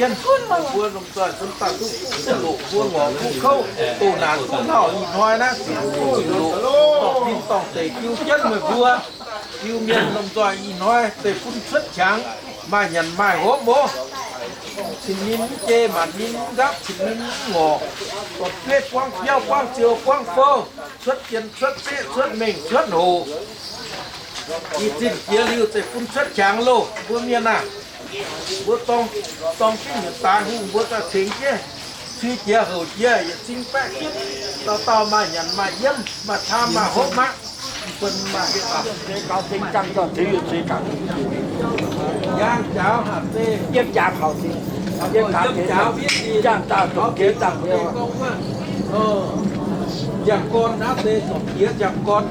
Mbuo lomh nzoih zunv daaih duqv fuqv loqc, mbuo ngorc duqv kouv, doh naanc duqv hlauv. Ih hnoi naaiv ziux duqv loqc, dorngc fim dorngc deic jiu jienv meih mbuo. Iu-Mienh lomh nzoih ih hnoi deic-bun cuotv qangx, maaih nyanc maaih hopv mbuo. Cin-min mv jei, maanc min mv nqapv, cin-min mv ngorc, dorh betv buangv biauv buangv ziou buangv fouv, cuotv jien cuotv zeqv cuotv mengh cuotv hoc. Ih zinh jiex liuz deic-bun cuotv qangx loh, mbuo mienh aah! Mbuo dorng, dorng jienv nyutc daaix hungh mbuo daaih tengx jienv, cui jiex houc jiex yietc cing baeqv jienv, dauh dauh maaih nyanc maaih yiem, maaih taan maaih hopv mangc. Mv bun maaih njang jaaux hatc deix, yiem jaaux kaux deix, yiem jaaux, yiem jaaux, njang-gorn naaiv deix, zorpc jiex njang-gorn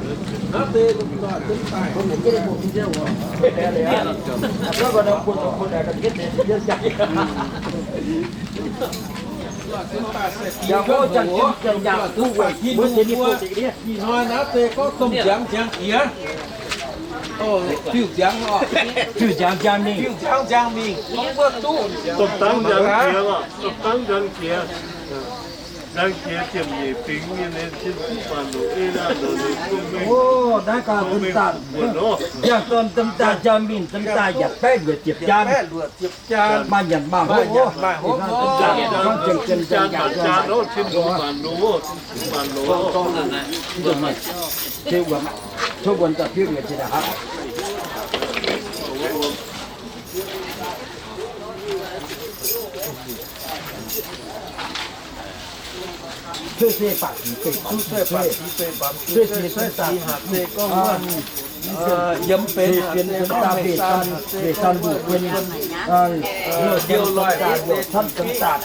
naaiv deix, lomh nzoih zunv daaih. Ih hnoi naaiv deix gorngv domh nziangx nziangx jiex, fiuv nziangx, fiuv nziangx nziangx mingh, fiuv nziangx nziangx mingh, domh dangv nziangx jiex, domh dangv nziangx jiex, nziangx jiex ziepc nyeic fingx nyei, cin fuqv faanv loc ei naaiv nor, naaiv gauh domh dangh, nziangx domh dangh nziangx mingh, domh dangh yaac baeqv luoqc ziepc jaan. Maaih nyanc maaih hopv, maaih hopv, se se baac ziqc beih baac ziqc beih, se se se daaih, yiem benx benx daaih mbeih san, mbeih san luc benx, liouh daaih luoqc camv benx daaih,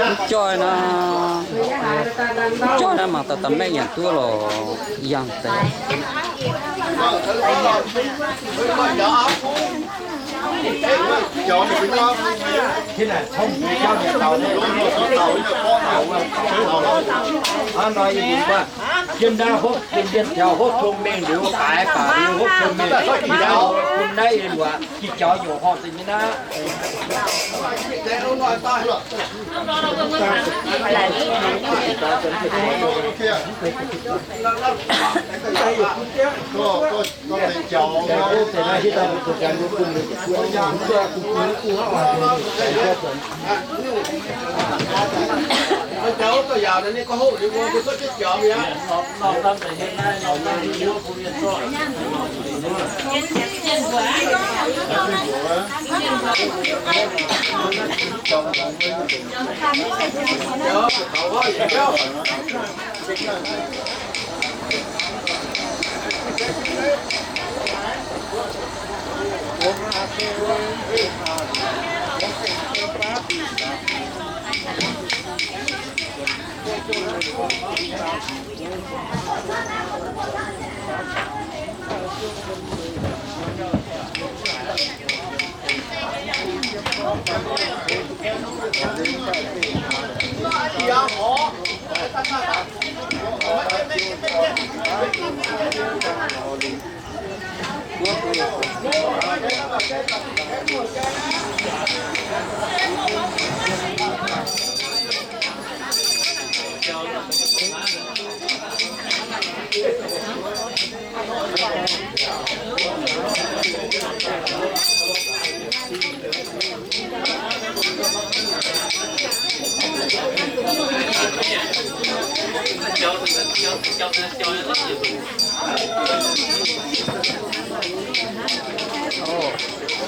Mv joih nor, mv joih nor mangc daaih daaih maiv nyanc duqv lorqc, yangh deix. Jiem naaiv hopv, jiem mienh taux hopv cong-mengh liuz, baaix baac liuz hopv cong-mengh, bun naaiv eix luoqc, jiex jaux youc horngh deix nyei naaiv.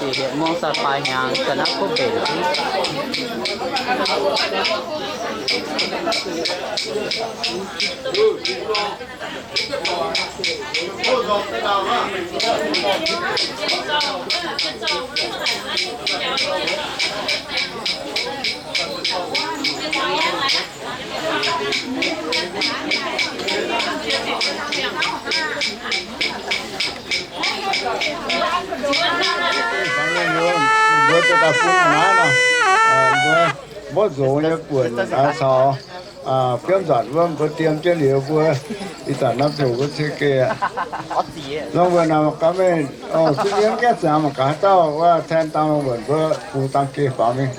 Ih hietc mungv daaih baaix hnyangx, ga'naaiv kuv mbenc jiv. Mbuo daaih bun naaiv nor. Mborqv nzongx nyei buonc caux biomv nzanc wuov mbuo diem jienv liuz mbuo ih zanc norm ziouc mbuo cing geh. Nor mbuo naaic mangc gaax meih, zinh yie mv gaengh ziangx mangc gaax haaix dauh wuov แทน dangh longx wuonc mbuo bungx dangh geh faaux mingh.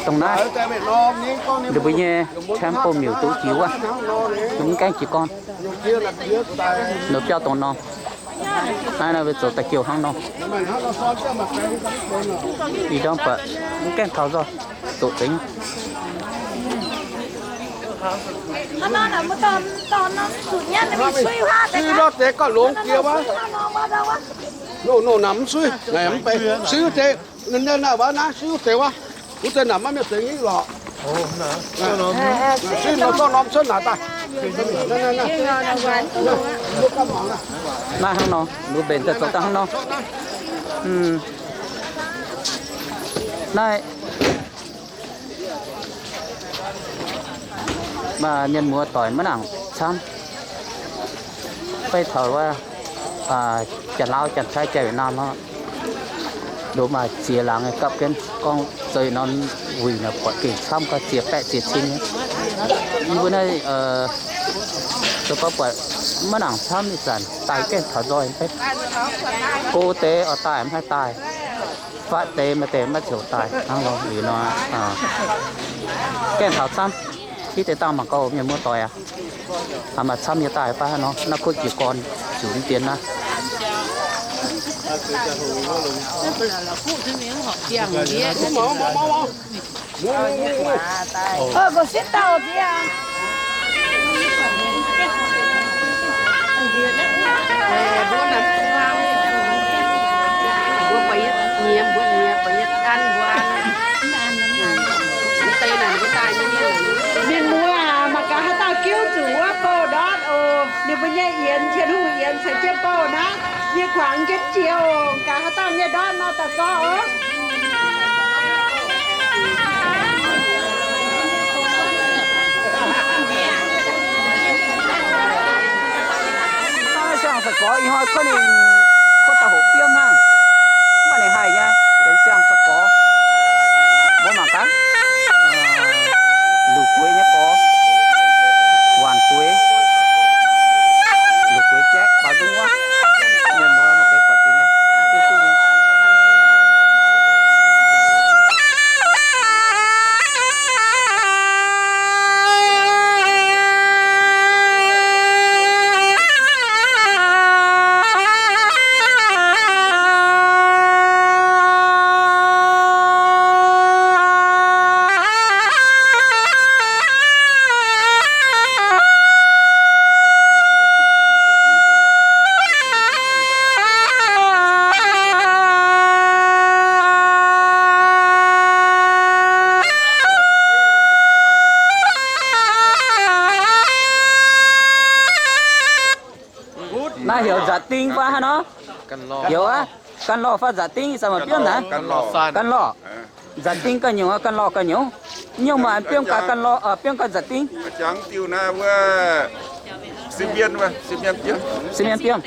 Dongh naaiv, ninh mbuo nyei camp bouh miuc duqv jiex wuov, mv gaengh jiez gorn. Ninh biauv dongh norm. Naaiv nor mbuo zoux daaih jouh hnangv nor. Ih ndorm buatc mv gaengh taux nzoih, zoqc deix. Suiv nor deix gauh longx jiex wuov. Nor, nor naaic mv suiv, naaic mv bei. Suiv deix, naaiv wuov naaiv, suiv deix wuov. Wuov deix naaic maiv mienh deix nyiv lorqc. Suiv nor zorqv norm cuotv naaic daaih. Naaiv hnangv nor, mbuo mbenc daaih zoux daaih hnangv nor. Naaiv mienh muoz doic maiv nangc camv. Fai taux wuov Janx-Laauv, Janx-Taiv, Janx-Wietc Naamh nor, ndoqc maaih ziex laangz gapv jienv gorngv zoux norm wuic nor buatc gengh camv gau, ziex baeqv ziex cin nyei. Yie mbuo naaiv zoux gau buatc maiv nangc camv, ih zanc daaih gaengh taux nzoih. Go deix oix daaih mv haih daaih, fatv deix maaih deix maiv ziouc daaih hnangv nor. Liuz nor, gaengh taux camv, hitv deix dangh mangc gaax mienh muoz doic aac. Maaih camv nyei daaih fai hnangv nor, naaiv kuv jiez gorn ziouc mv dien naaiv. Ninh muoz aac, mangc gaax haaix dauh giuv zuqc wuov bouh ndortv oc. Ninh mbuo nyei yienx, Tin-Hungh yienx caux jienv bouh naaiv, yie kuangx jienv jiex oc. Gaax haaix dauh nyei ndortv nor daaih zorqv oc. Siang-Sa'gorx ih hnoi kuv ninh kuv daaih hoqc biomv hnangv. Mv baac ninh haih nyei, benx siang-sa'gorx. Mbuo mangc gaax, luc gueix nyei gorx, waanc gueix. Heuc nza'ding fai haaix nor? Heuc aqv, ganh lorh fai nza'ding, ih zanc maaih biomv naaiv. Ganh lorh. Nza'ding ganh nyungc, ganh lorh ganh nyungc. Nyungc maaih biomv gaax ganh lorh, biomv gaax nza'ding. Sin mienh biomv.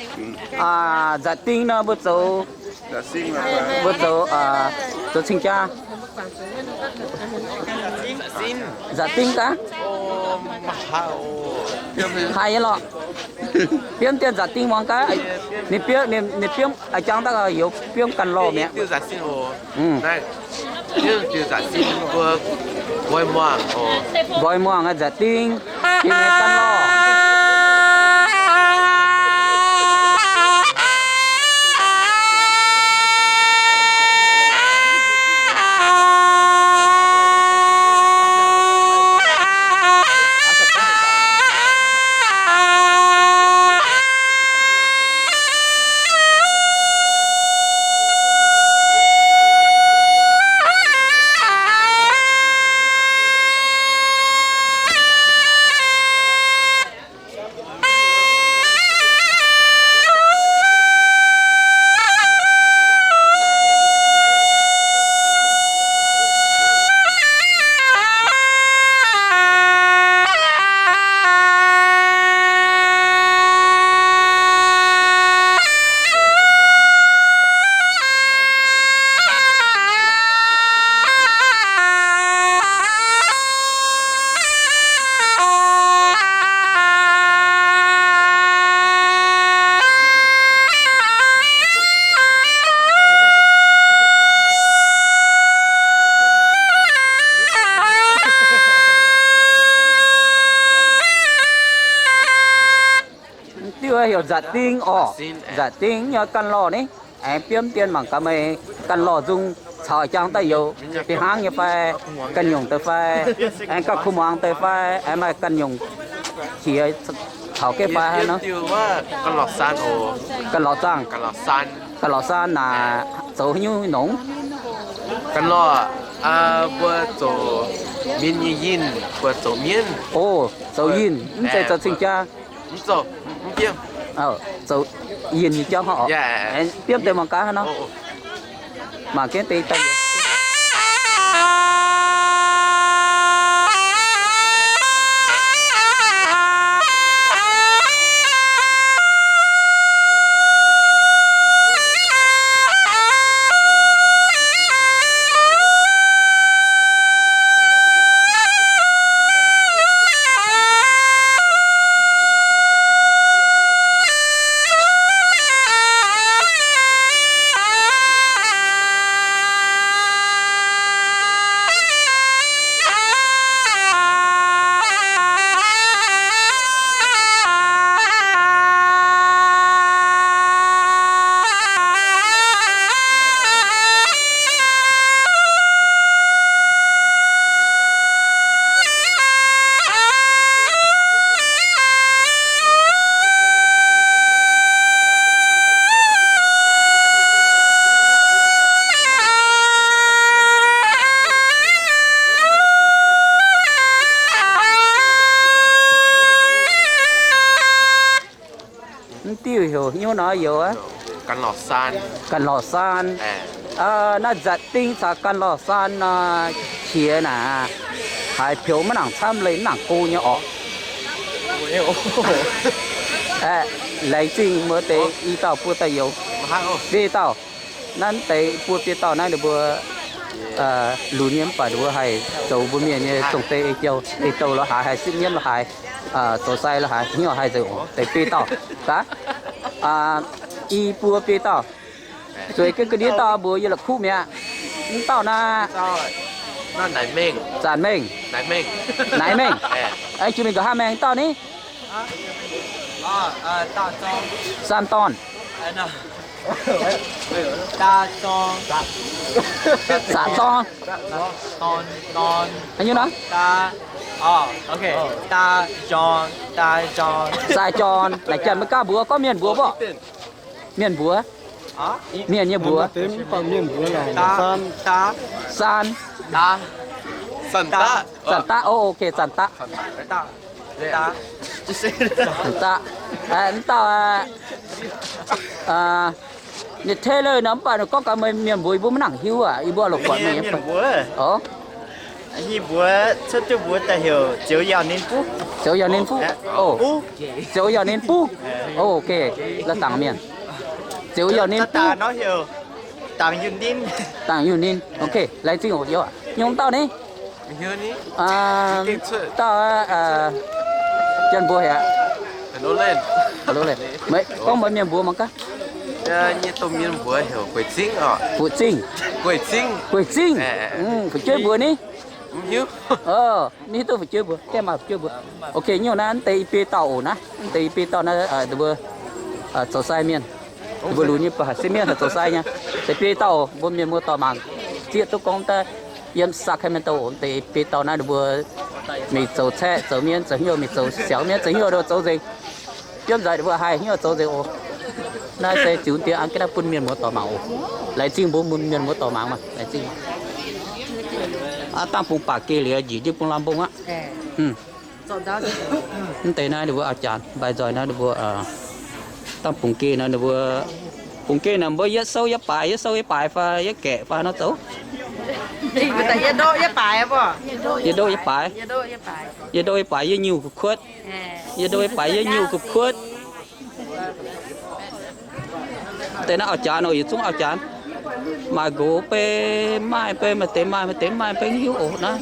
Nza'ding nor mbuo zoux, mbuo zoux, zoux cing-jaa. Nza'ding gaax. Haih nyei lorqc. Biomv dien nza'ding muangx gaax. Ninh biomv, ninh biomv a'jang daaih youz biomv ganh lorh mi'aqv. Nqoi muangx nza'ding, ganh lorh. Diuh heuc nza'ding orqc. Nza'ding nyei ganh lorh ni. Aengx biomv dien mangc gaax meih ganh lorh nzung caux jangx daaih youz fih hnangv nyei fai, ganh nyungc deix fai, aengx gauh kuh muangx deix fai, aengx maaih ganh nyungc qiex caux geh fai nor. Ganh lorh zaangh, ganh lorh zaangh naaic zoux haaix nyungc nongx? Ganh lorh, mbuo zoux mienv nyei yinh, mbuo zoux mienv. O, zoux yinh, mv zeiz zoux cing-jaa. Zoux yinh nyei jauv oc. Biomv deix mangc gaax haaix nor. Mangc jienv deix daaih. Mv diuh heuc haaix nyungc nor youz aqv? Ganh lorh saan. Naaiv nza'ding caux ganh lorh saan nor, qiex naaic haiz peux maiv nangc camv leih mv nangc go nyei orqc. Aeqv, laengz zingh mbuo deix i dauh buo dauh youz. Biei dauh. Naaiv deix buo biei dauh naaiv ninh mbuo lunx nyei mv baac ninh mbuo haih zoux mbuo mienh nyei zong-deix ei-jouh, ei-douh lorz haaix, haih sipv mienv lorz haaix, zoux sai lorz haaix, hnyouv haih nzengc deix biei dauh. Gaax, i buo biei dauh. Zueiz jienv ga'ndiev dauh mbuox yie la'kuqv mi'aqv. Mv dauh naaiv, Zanc Mengh. Naaiv Mengh. Jiex mingh nqa'haav maengx dauh ni? Saan Dorn. Zaqc Dorn. Haaix nyungc nor? Sai Jorn. Naaic janx maiv gaav mbuox, gorngv mienh mbuox mborqv. Mienh mbuox. Mienh nyei mbuox. Saan. Zanc Daqv. O, ok, Zanc Daqv. Zanc Daqv. Mv dauh, ninh Taylor nor, mv baac ninh gorngv gaax meih mienh mbuox yie mbuo maiv nangc hiuv aqv. Yie mbuo la'buatc meih nyei. Ov, Ziouc yaac ninh buv. Ziouc yaac ninh buv. Ok, la'dangc mienh. Ziouc yaac ninh buv. Dangc Yunh Ninh. Ok, laengz zingh oc. Nyungc dauh ni? Dauh, janx mbuox haic. Meih gorngv mbuox mienh mbuox mangc gaax. Nyei domh mienh mbuox heuc Gueic Zingv oc. Gueic Zingv. Gueic Zingv. Fu'jueiv mbuox ni? Mv hiuv duqv fu'jueiv mbuox, gaengh maaih fu'jueiv mbuox. Ok, nyungc naaiv mv deix i biei dauh oc naaiv, mv deix i biei dauh naaiv, mbuo zoux sai mienh. Mbuo lunx nyei baac haic se mienh haih zoux sai nyei. Deix biei dauh mbuo mienh muoz doic mangc zieqv duqv gorngv daaih yiem Sacramento oc, deix biei dauh naaiv ninh mbuo mingh zoux caeqv zoux mienh zoux hnyouv, mingh zoux siaaux mienh zoux hnyouv, ninh mbuo zoux nzengc. Biomv nzaic ninh mbuo haih hnyouv zoux nzengc oc. Naaiv se ziux diex an ga'naaiv bun mienh muoz doic mangc oc. Laengz zingh mbuo mienh muoz doic mangc maah, laengz zingh. Dangh bungx baac geh liuz njiec jienv bungx lamh mbong aqv. Mv deix naaiv ninh mbuo auv-jaaix mbaih nzoih naaiv ninh mbuo, dangh bungx geh nor ninh mbuo, bungx geh nor mbuo yietv souv yietv baaix, yietv souv yietv baaix fai yietv gaeqv fai nor zoux. Yietv ndoqv yietv baaix, yietv ndoqv yietv baaix, yietv nyungc kuv kuotv, yietv ndoqv yietv baaix yietv nyungc kuv kuotv. Deix naaiv auv-jaax nor yietc zungv auv-jaax, maaih nqox bei maaih bei, maaih deix maaih, maaih deix maaih bei, hiuv oc naaiv.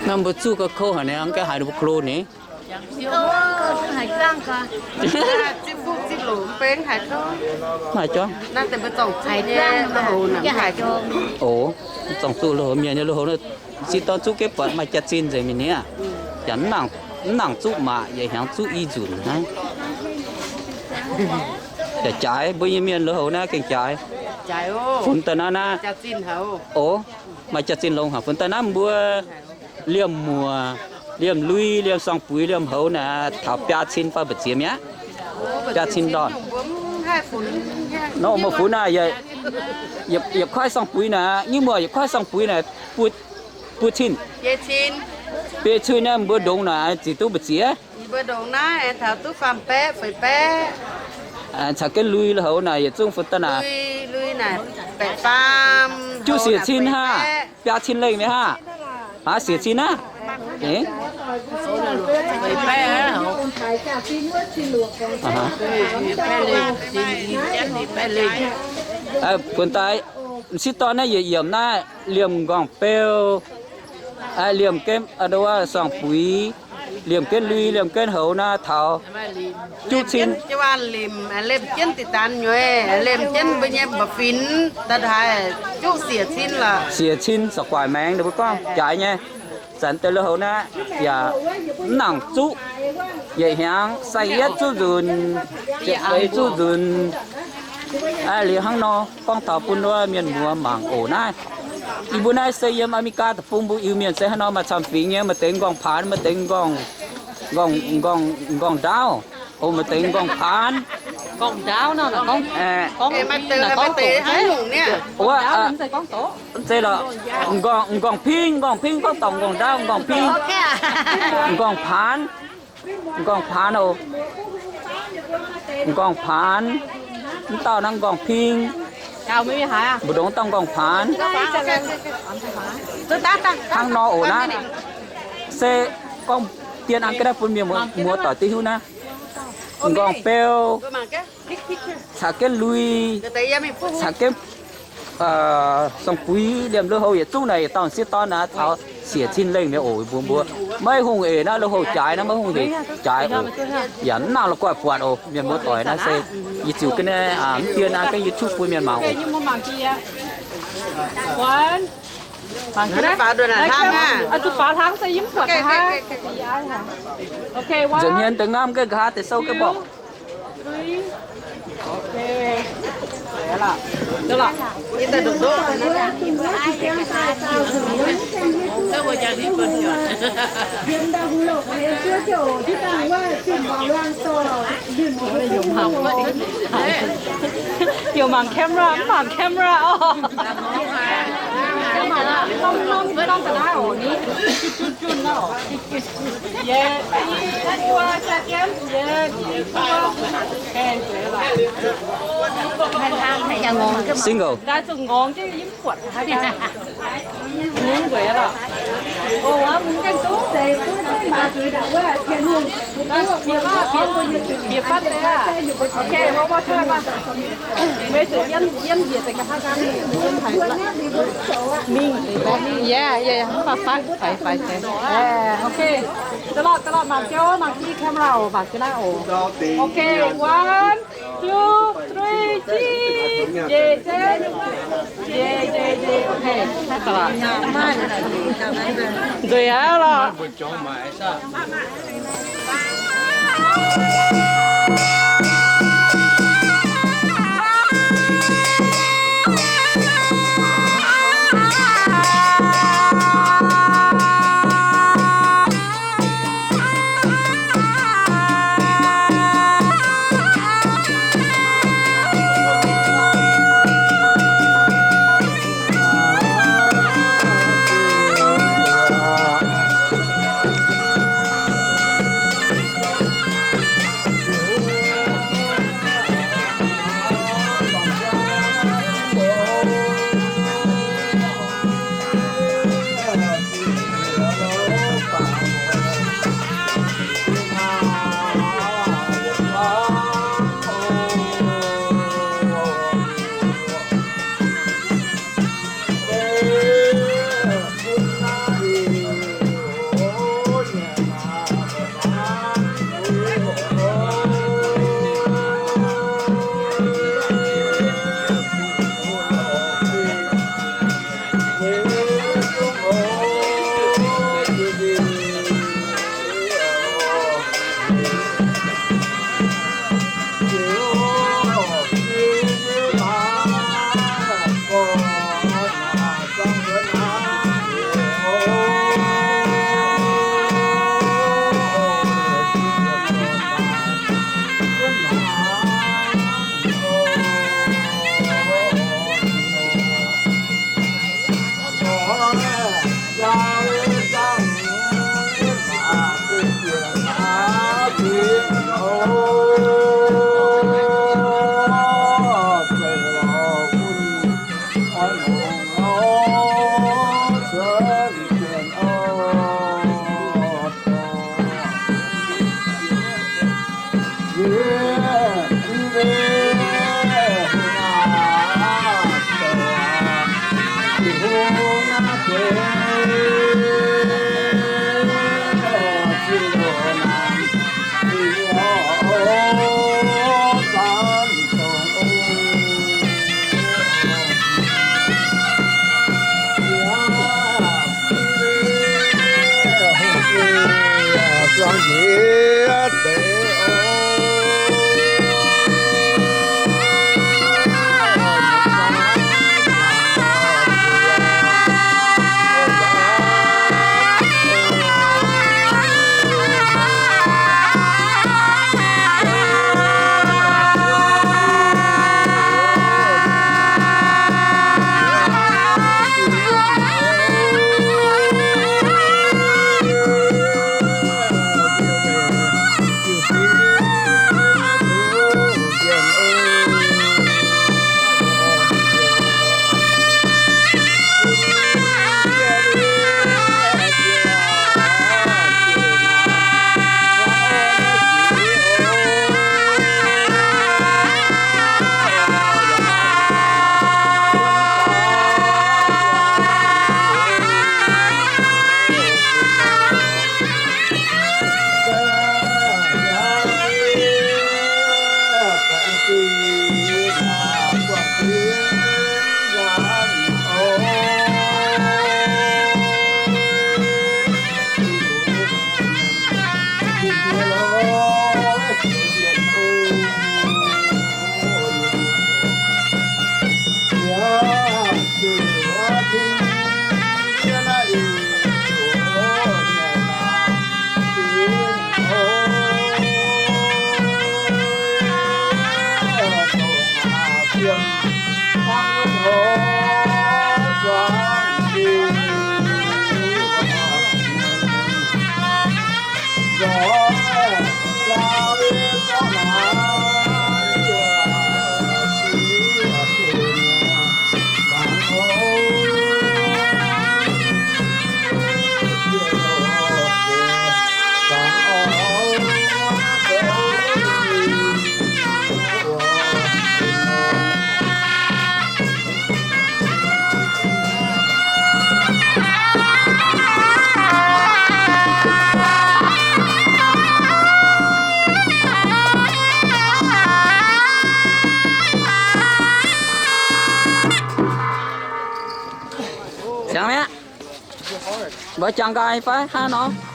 Naaiv mbuo zuqc gauh kouv haic ni, mv gaengh haiz ninh mbuo klo ni. Maaih juangc. Oc, zorngc zuqc lui-houx mienh nyei lui-houx, sieqv dorn zuqc jienv buatc maaih jaax-zinh nzengc mingh ni aqv. Yaac mv nangc zuqc maac, yaac hnyangx zuqc i nzunc naaiv. Yaac jaaix, mbuo nyei mienh lui-houx naaiv gengh jaaix. Funx daaih naaiv naaiv. Oc, maaih jaax-zinh longx haic. Funx daaih naaiv mbuo liemh muoc, liemh lui, liemh sorng-buix, liemh houx naaic taux biaa cin fai mbu'ziex mi'aqv. Biaa cin ndorn. Nor meih funx naaiv, yietc koiv sorng-buix naaic, nyei muoc yietc koiv sorng-buix naaic, buo cin. Biei cin naaiv mbuo ndongx naaic zic duqv mbu'ziex. Caux jienv lui lui-houx naaic yietc zungv funx daaih naaic. Juqv siec cin haah? Biaa cin lengh mi'aqv haah? Aa, siec cin aqv. Funx daaih m'sieqv dorn naaiv yietc yiemc naaiv, liemh nqorngv-beu, liemh gen, sorng-buix, liemh gen lui, liemh gen houx naaiv taux juqv cin. Liemh jienv deix daan nyueiz, liemh jienv mbuo nyei mba'finx daaih haiz juqv siec cin lorqc. Siec cin, sorc guaaic maengx ninh mbuo gorngv jaaix nyei. Zanc deix lui-houx naaiv yaac mv nangc zuqv, yietc hnyangx sai yietv zuqv nzunc, ziepc feix zuqv nzunc. Liuz hnangv nor gorngv taux bun wuov mienh muoz mangc oc naaiv. Yie mbuo naaiv se yiem Aa^me^li^gaa deic-bung mbuo Iu-Mienh se hnangv nor maaih camv-fingx nyei, maaih deix nqorngv-paanx, maaih deix nqorngv, nqorngv, nqorngv-ndaauv, oc, maaih deix nqorngv-paanx. Mv zeiz lorqc, nqorngv-pingv, nqorngv-pingv, gorngv dorngc nqorngv-ndaauv, nqorngv-pingv, nqorngv-paanx, nqorngv-paanx oc. Nqorngv-paanx, mv dauh naaiv nqorngv-pingv, mbu'ndongx dauh nqorngv-paanx. Hnangv nor oc naaiv, se gorngv dien an ga'naaiv bun mienh muoz doic duqv hiuv naaiv. Nqorngv-beu, caux jienv lui, caux jienv sorng-buix liemh lui-houx yietc zungv naaic yietc dauh m'sieqv dorn naaic taux siec cin lengh mi'aqv oc. Mbuo mbuo Meiv Hungh eix naaiv lui-houx jaaix naaiv, Meiv Hungh eix jaaix oc. Yaac mv nangc la'guaih buatc oc, mienh muoz doic naaiv se yie ziux ga'naaiv mv dien naaiv ga'naaiv YouTube bun mienh mangc oc. Nza'hmien deix ngamv ga'haav deix sou ga'mborqc. Youh mangc camera, mv mangc camera orqc. Single. Bieqc fatv deix aqv. Okay, one more time aqv. Maiv zuqc yienv, yienv njiec deix ga'haav nqaang. Mingh, mingh, yeah, yeah, yeah. Mv baac fatv, faix, faix deix. Yeah, okay. Da'lorqc, da'lorqc mangc jienv, mangc jienv camera oc, mangc jienv naaiv oc. Okay, one, two, three, cheese. Njiec jienv. Njiec, njiec, njiec. Okay, naaiv da'lorqc. Nzueic aqv lorqc. Oix jangx nqaai fai hnangv nor?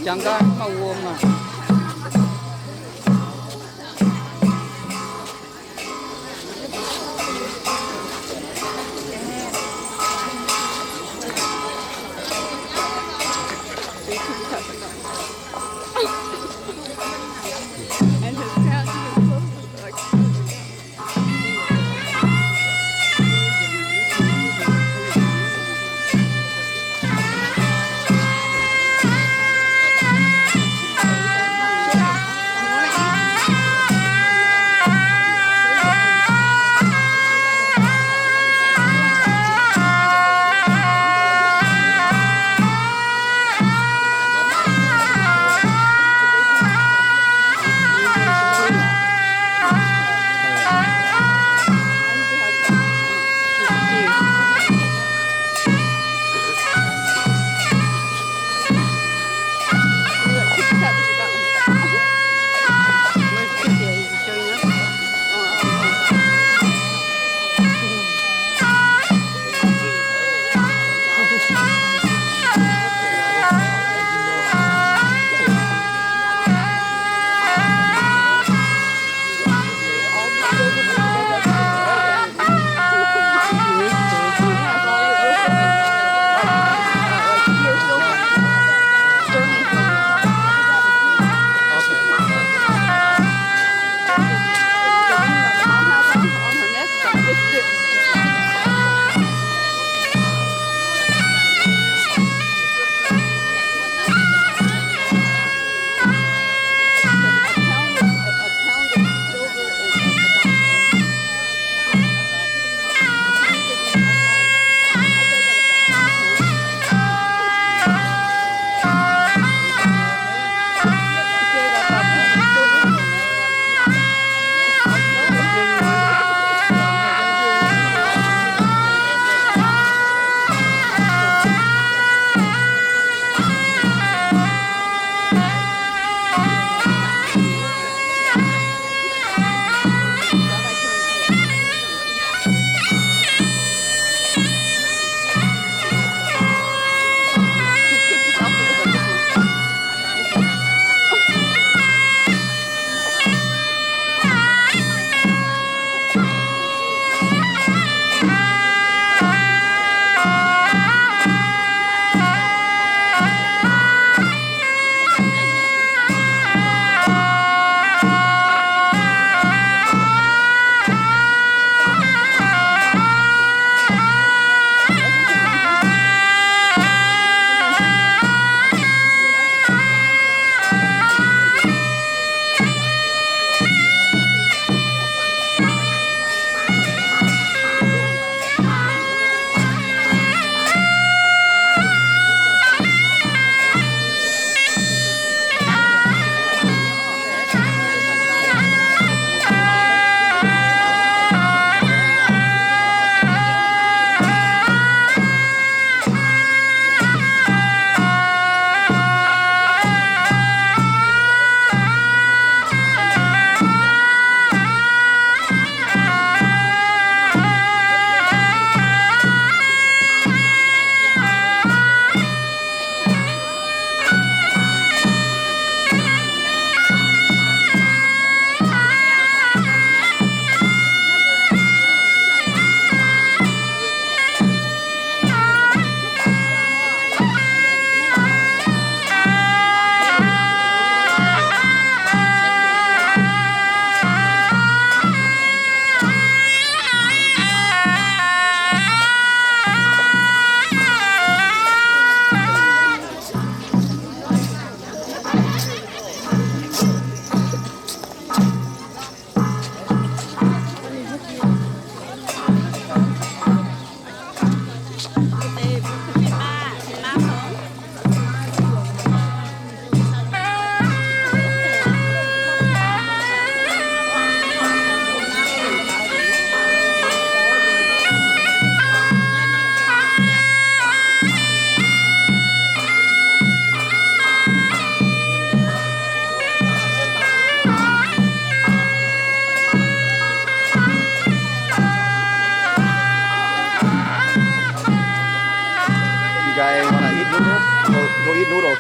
Jangx gaax, mv maaih wuom aqv.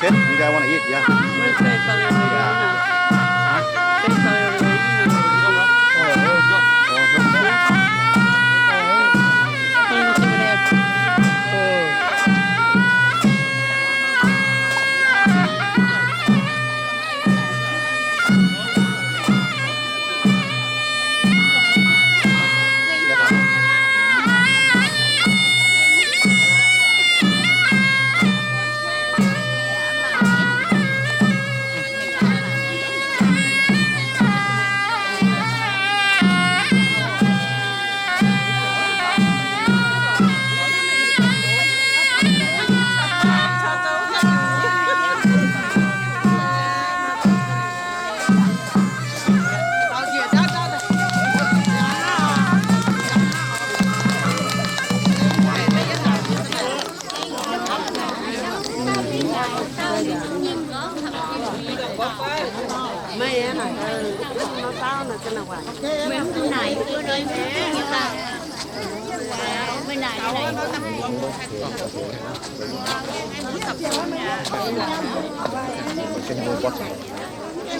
Fifth, you guys want to eat? Yeah. We'll pay for the, yeah. Pay for the,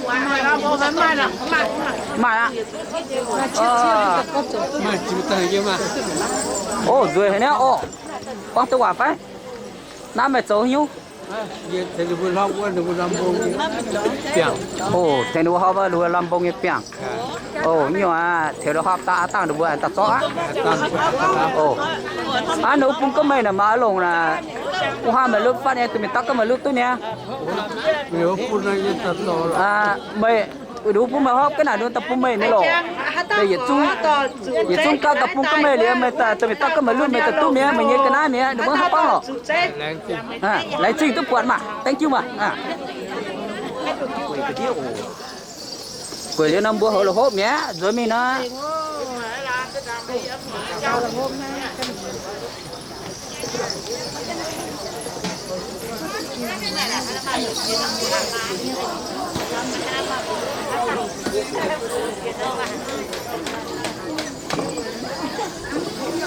Maaih aqv. Maaih. Ov, nzueic haic niaa orqc. Buangh duqv waac fai? Naaiv meih zoux haaix nyungc? Ov, tengx ninh mbuo hopv wuov ninh mbuo lamh mbong nyei biangh. Ov, nyungc aqv, tengx ninh hopv daaih dangh ninh mbuo daaih zorqv aqv. Ov, aa, ninh mbuo bun gorngv meih naaic maaih longc naaic, wuov hnangv meih lutv fatv nyei, duqv mingh dapv gorngv meih lutv duqv niaa. Meih, ninh mbuo bun meih hopv ga'naaiv ninh mbuo daaih bun meih nyei lorqc. Yietc zungv, yietc zungv gauh daaih bun gorngv meih liuz, meih daaih duqv mingh dapv gorngv meih lutv, meih daaih duqv mi'aqv, meih nyei ga'naaiv mi'aqv, ninh mbuo hopv gorngv lorqc. Laengz zingh duqv buatc maah. Thank you maah. Gueic liuz nor mbuo houx la'hopv mi'aqv, nzuonx mingh nor.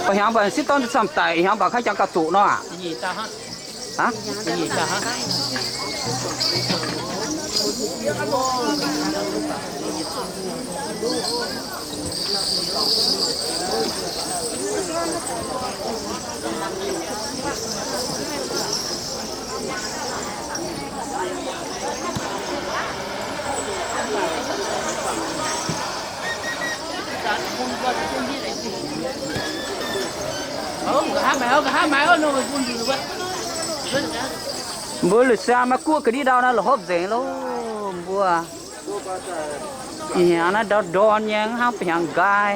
Ba'hnyangx baac sieqv dorn camv daic, hnyangx baac kaiv jangx gauh zuqc nor aqv. Aav, mbuo Louisiana maiv guoqv ga'ndiev ndau naaiv la'hopv nzengc loh mbuo. Ih hnyangx naaiv ndau ndorn nyei, hnangv ba'hnyangx nqaai.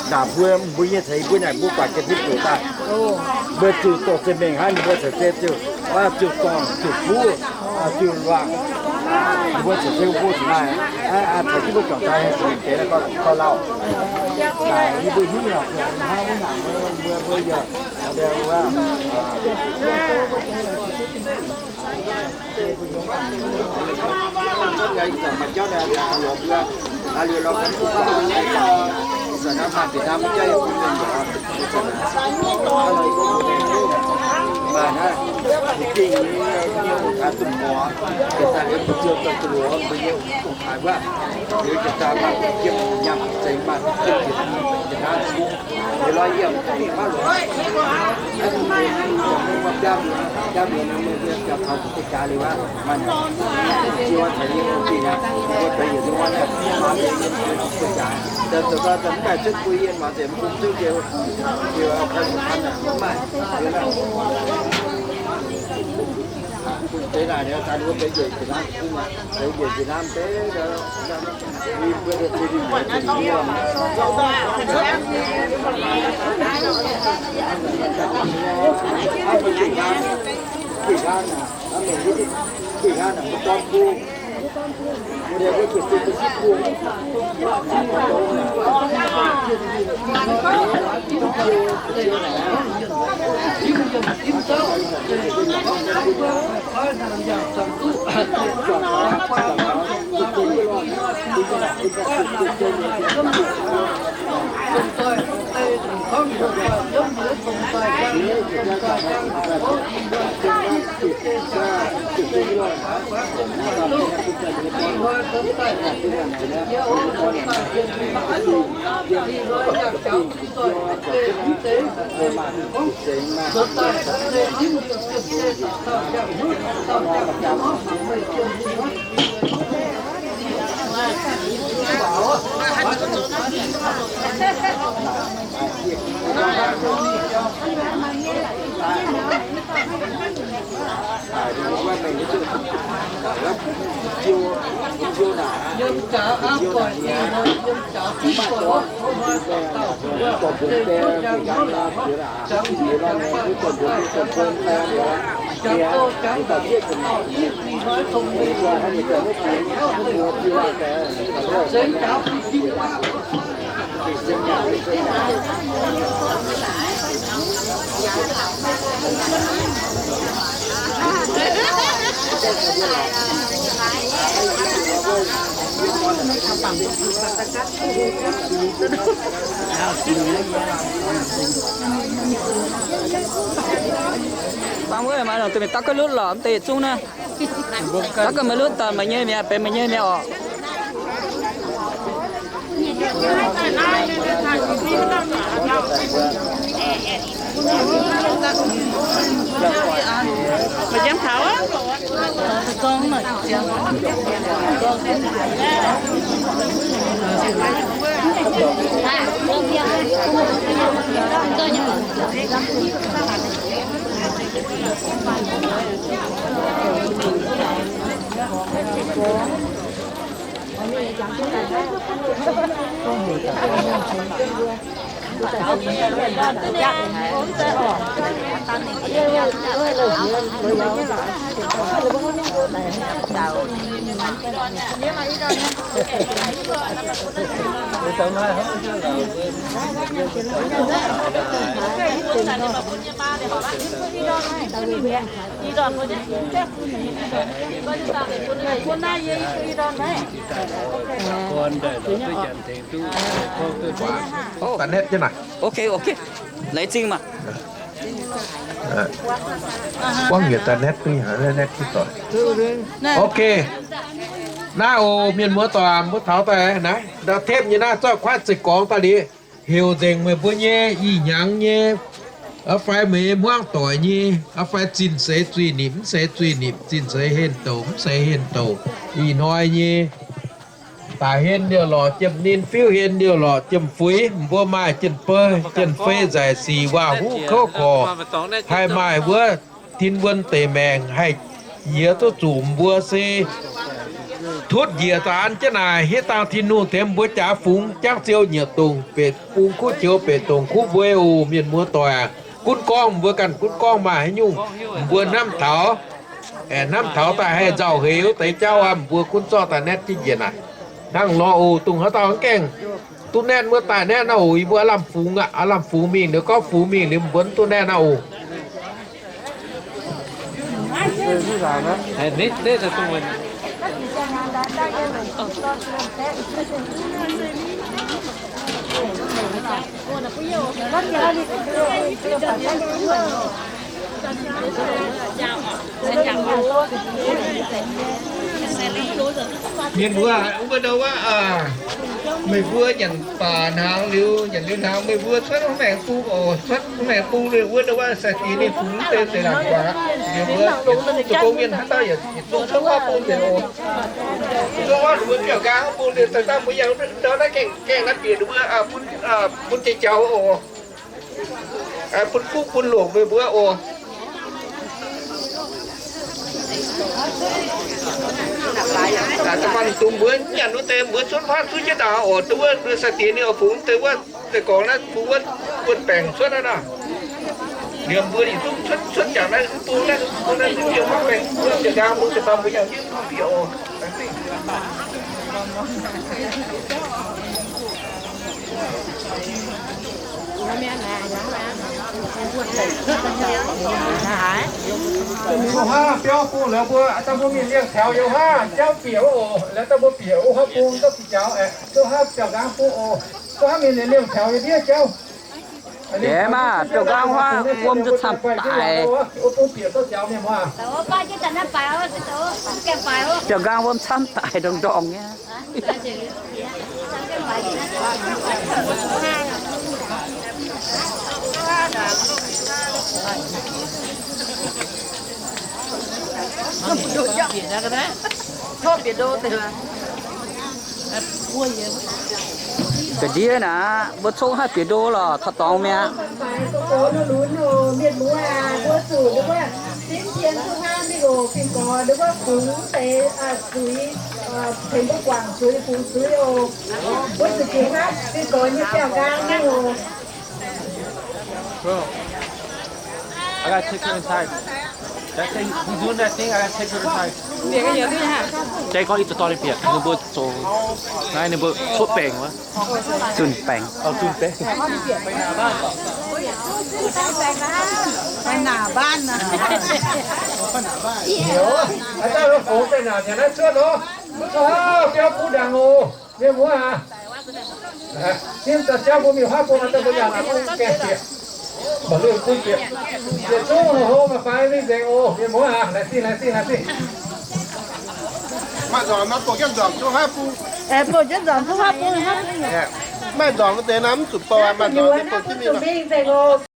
Ndaangc mbuo, mbuo nyei ceix mbuo naaic mbuo guatc jienv hipv zuqc daaih. Mbuo ziouc dorh zinh mengh hnangv, mbuo caux se ziouc, ziouc dorngc, ziouc kuv, ziouc luangc. Mbuo caux se mbuo zuqc maaih, caux jienv mbuo juangc daaih hengx zuqc deix gauh lauh. Naaic yie mbuo hnyouv lorqc, hnangv wuov naaic mbuo, mbuo yaac, Bang wuov maaih longc deix mienh daux ga'lutv lorqc, mv deix yietc zungv naaiv. Daux ga'maaih lutv daaih maaih nyei mi'aqv, benx maaih nyei mi'aqv orqc. Internet jienv naaic. Ok, ok. Laaix zingh maah. Guangv yietc internet duqv haic, internet duqv doic. Ok. Naaiv oc, mienh muoz doic, mbuo taux daaih naaiv, ndau tepv nyei naaiv zorqv kuaaiv ziqc gorngv daaih liuz, heuc nzengc meih mbuo nyei ih hnyangx nyei, fai meih hmuangv doic nyei, fai zinh seix zuiz-nipc mv seix zuiz-nipc, zinh seix henh douc mv seix henh douc, ih hnoi nyei daaih henh liouh lorqc, jiem ninh fiuv henh liouh lorqc, jiem fuix mbuo maaih jien-beu jien-fei nzaic sic waac huv kouv korc, haih maaih wuov tin wuon deic maengc haih yiex duqv zuqc mbuo se tutv njiec daaih an jienv naaic, hitv dangh Tin-Hungh tengx mbuo jaax fungx jangv ziou nyietc dongc, beic bung kuv joux beic dongc kuv mbuo oc. Mienh muoz doic aac, gunv gorngv mbuo ganh gunv gorngv maaih haaix nyungc, mbuo hnamv taux, aengx hnamv taux daaih haih nzauh heix wuov deix jauv aqv. Mbuo gunv zorqv daaih naetv jienv njiec naaic. Hnangv nor oc, dongh haaix dauh mv gaengh duqv naetv wuov daaih naetv naaiv oc. Yie mbuo aav lamh fungx aqv, aav lamh fungx mingh liuz, gorngv fungx mingh liuz, mbuo mv duqv naetv naaiv oc. Mienh mbuo, mbuo ndau wuov, meih mbuo nyanc baac hnaangx liuz, nyanc liuz hnaangx, meih mbuo cuotv maengx bung oc. Cuotv maengx bung liuz wuov ndau wuov sai-diex ninh fungx deix deix laangc guaax aqv. Liuz mbuo yietc zungv zoux gong mienh haaix dauh yaac yietc zungv cuotv wuov bung deix oc. Zungv wuov mbuo biauv nqaang bung deix daaih daaih mbuo yangh ndau naaiv gaengh gaengh naaiv bieqc mbuo bun, bun jiex jaux oc. Bun fuqv bun longc meih mbuo oc. Da'faanh dongh mbuo nyanc wuov deix mbuo cuotv faatv cuotv jienv daaih oc. Duqv wuov sai-diex ninh oix fungx deix wuov, deix gorngv naaiv fungx wuov, wuov baengc cuotv naaiv nor. Liemh mbuo yietc zungv cuotv, cuotv jangx naaiv bung naaiv, bung naaiv bieqc faatv baengc, bieqc nqaang bung deix daaih mbuo yangh jienv bieqc oc. Wuov haav biauv bung lorz mbuo, dangh mbuo mingh liemh taux yiem wuov haav jauv bieqc wuov oc. Lorz dangh mbuo bieqc wuov haav bung, zouv biauv, zouv haav biauv nqaang bung oc. Zouv haav mingh liemh taux yiem ndiev jauv. Deix maah, biauv nqaang wuov wuom zuqc camv daic. Biauv nqaang wuom camv daic ndorngc-ndorngc nyei. Ga'ndiev naaic, mbuo cong haaix bieqc ndo lorqc, taux dorngx mi'aqv. Bro, I gotta take her inside. That thing, he's doing that thing, I gotta take her inside. Jai gorngv ih dorh ninh bieqc, ninh mbuo zoux, naaiv ninh mbuo cuotv baengc wuov. Zunh baengc. Zunh baengc. Aa, daaih lo fongx baengh naanc nyanc naaiv cuotv nor, mv zuqc haav biauv buv ndaangc oc. Mienh muoz aac, hnamv daaih jauv mbuo mingh haav bung, daaih mbuo yaac la'kuqv gaengh bieqc, maiv lungh kuv bieqc, bieqc zungv hlo maaih faix mingh nzengc oc. Mienh muoz aac, laengz zingh, laengz zingh, laengz zingh. Maaih nzormc, maaih buoz jienv nzormc zungv haav bung. Buoz jienv nzormc zungv haav bung. Maaih nzormc wuov deix naaiv mv zuqc bou aqv, maaih nzormc deix bou jienv mingh.